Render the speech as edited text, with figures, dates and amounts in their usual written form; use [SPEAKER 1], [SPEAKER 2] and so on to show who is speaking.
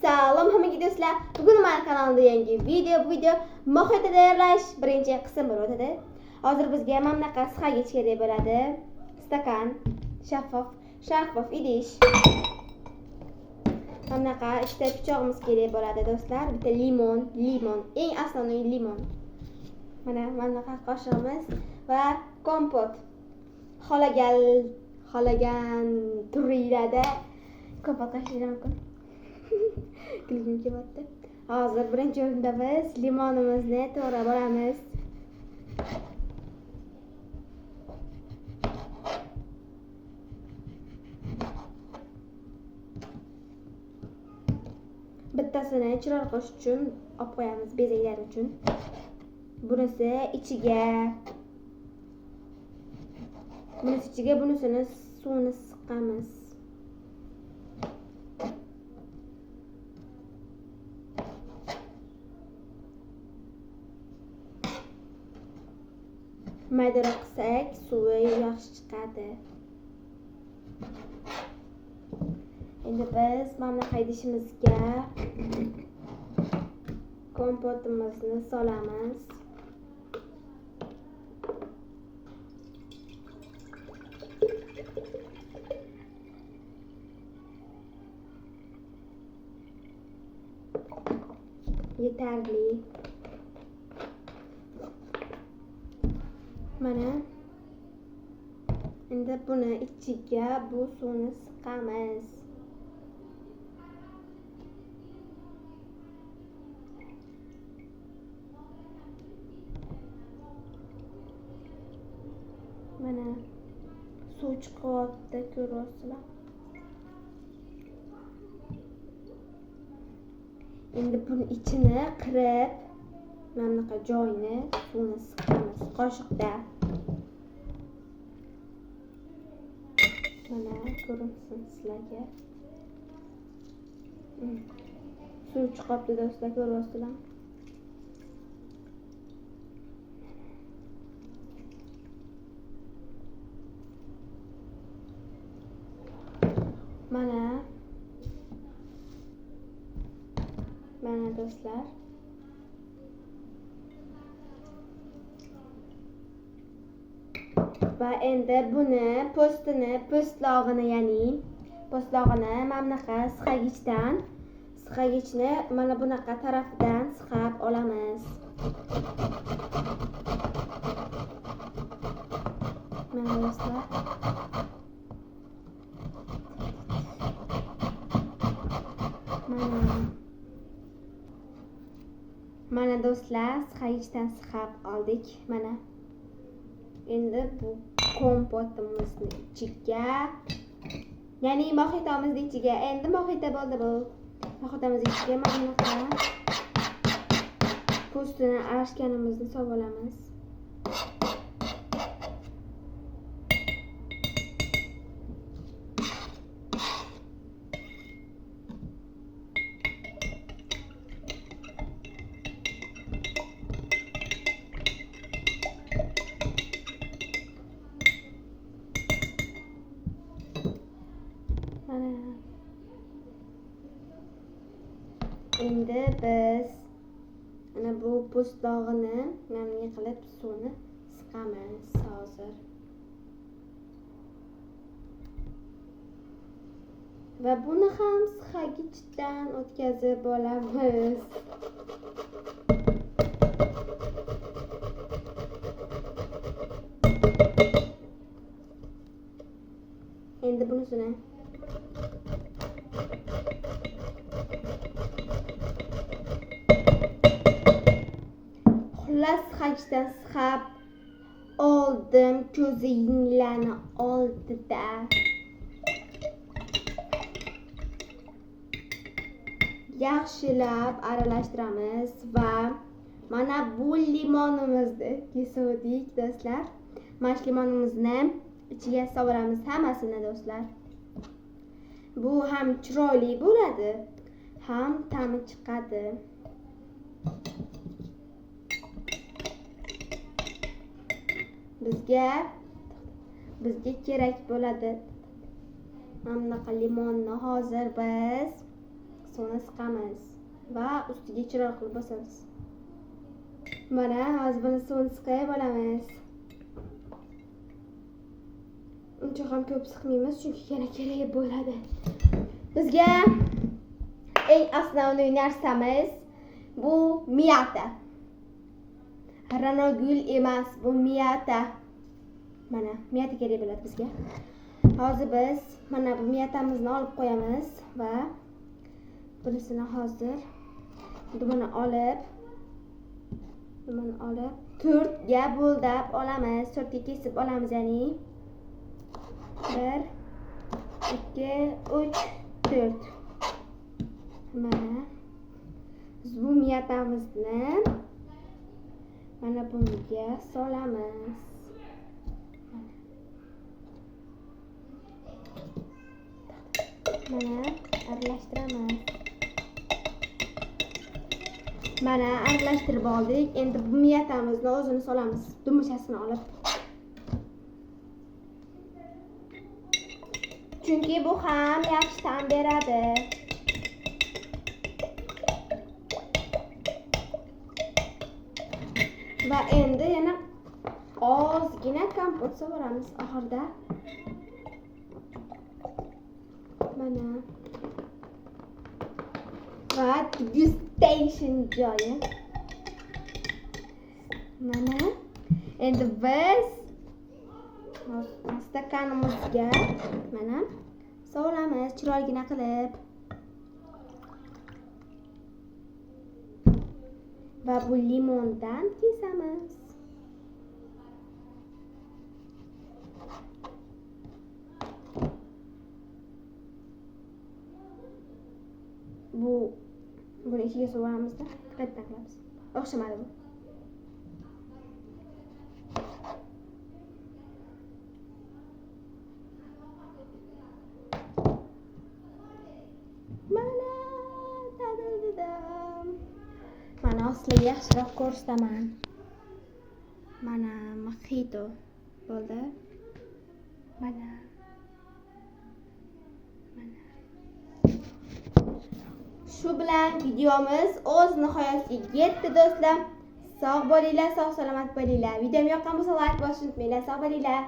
[SPEAKER 1] Salom hammaga do'stlar. Bugun meni kanalimda yangi video, bu video mohiyat tayyorlash birinchi qism bo'lib o'tadi. Hozir bizga mana bunaqa sixagich kerak bo'ladi. Stakan, shaffof idish. Mana bunaqa ikkita pichog'imiz kerak bo'ladi do'stlar. Bitta limon, eng asosiy limon. Mana bunaqa qoshig'imiz va kompot. Xohlagan turinglarda kompot qo'shishingiz mumkin. Kulgim kelyapti. Hozir birinchi o'rinda biz limonimizni to'g'rab olamiz. Bittasini chiroyli qilish uchun olib qo'yamiz, bezaklar uchun. Bunisi ichiga, bunisini suvini siqamiz. Maydaroq qilsak suvi yaxshi chiqadi. Endi biz mana bunaqa idishimizga kompotimizni solamiz. Yetarli. Mana endi buni ichiga bu suvni siqamiz. Mana suv chiqyapti, ko'ryapsizlar. Endi buni ichini qirib, mana bunaqa joyini suvni siqamiz qoshiqda. Mana ko'rinsin sizlarga. Suv chiqyapti do'stlar, ko'ryapsizlar. Mana do'stlar. Va endi buni po'stlog'ini, ya'ni po'stlog'ini mana bunaqa sixagichdan, sixagichni mana bunaqa tarafidan sixab olamiz. Mana do'stlar. Mana do'stlar, sixagichdan sixab oldik. Mana endi bu kompotimizni ichiga, ya'ni moxitomizni ichiga, endi moxito bo'ldi bu. Moxitomizni ichiga mana bunaqa po'stini arachganimizni solib olamiz. Mana endi biz mana bu po'stlog'ini mana bunga qilib suvni siqamiz hozir. Va buni ham sixagichdan o'tkazib olamiz. Endi bunisini xullas sixagichdan sixab oldim ko'zinglarni oldida. Yaxshilab aralashtiramiz va mana bu limonimizni kesuvdik do'stlar. Mana shu limonimizni ichiga solamiz hammasini do'stlar. Bu ham chiroyli bo'ladi, ham ta'mi chiqadi. Bizga kerak bo'ladi. Mana bunaqa limonni hozir biz Suvini siqamiz va ustiga chiroyli qilib bosamiz. Mana hozir buni suvini siqib olamiz. Uncha ham ko'p siqmaymiz, chunki yana kerak bo'ladi. Bizga eng asosiy narsamiz bu miyata. Ranogul emas, bu miyata. Mana miyata kerak bo'ladi bizga. Hozir biz mana bu miyatamizni olib qo'yamiz va bunisini hozir dumini olib 4 ga bo'ldab olamiz, 4 ga kesib olamiz, ya'ni 1 2 3 4. Mana biz bu miyatamizni mana bunga solamiz. Mana aralashtiramiz. Mana aralashtirib oldik. Endi bu miyatamizni o'zini solamiz, dumchasini olib. Chunki bu ham yaxshi ta'm beradi. Va endi yana ozgina kompot solamiz oxirida. Mana va degustation joyi. Mana endi biz stakanimizga mana solamiz chiroyligina qilib. Va bu limondan kesamiz. Buni ichiga solamiz-da, qaytadan qilamiz. O'xshamadi bu. Mana ta-da-da-dam. Mana sizlarga yaxshiroq ko'rsataman. Mana mojito bo'ldi. Mana. Mana. Shu bilan videomiz o'z nihoyasiga yetdi do'stlar. Sog' bo'linglar, sog' salomat bo'linglar. Videom yoqqan bo'lsa like bosishni unutmanglar. Sog' bo'linglar.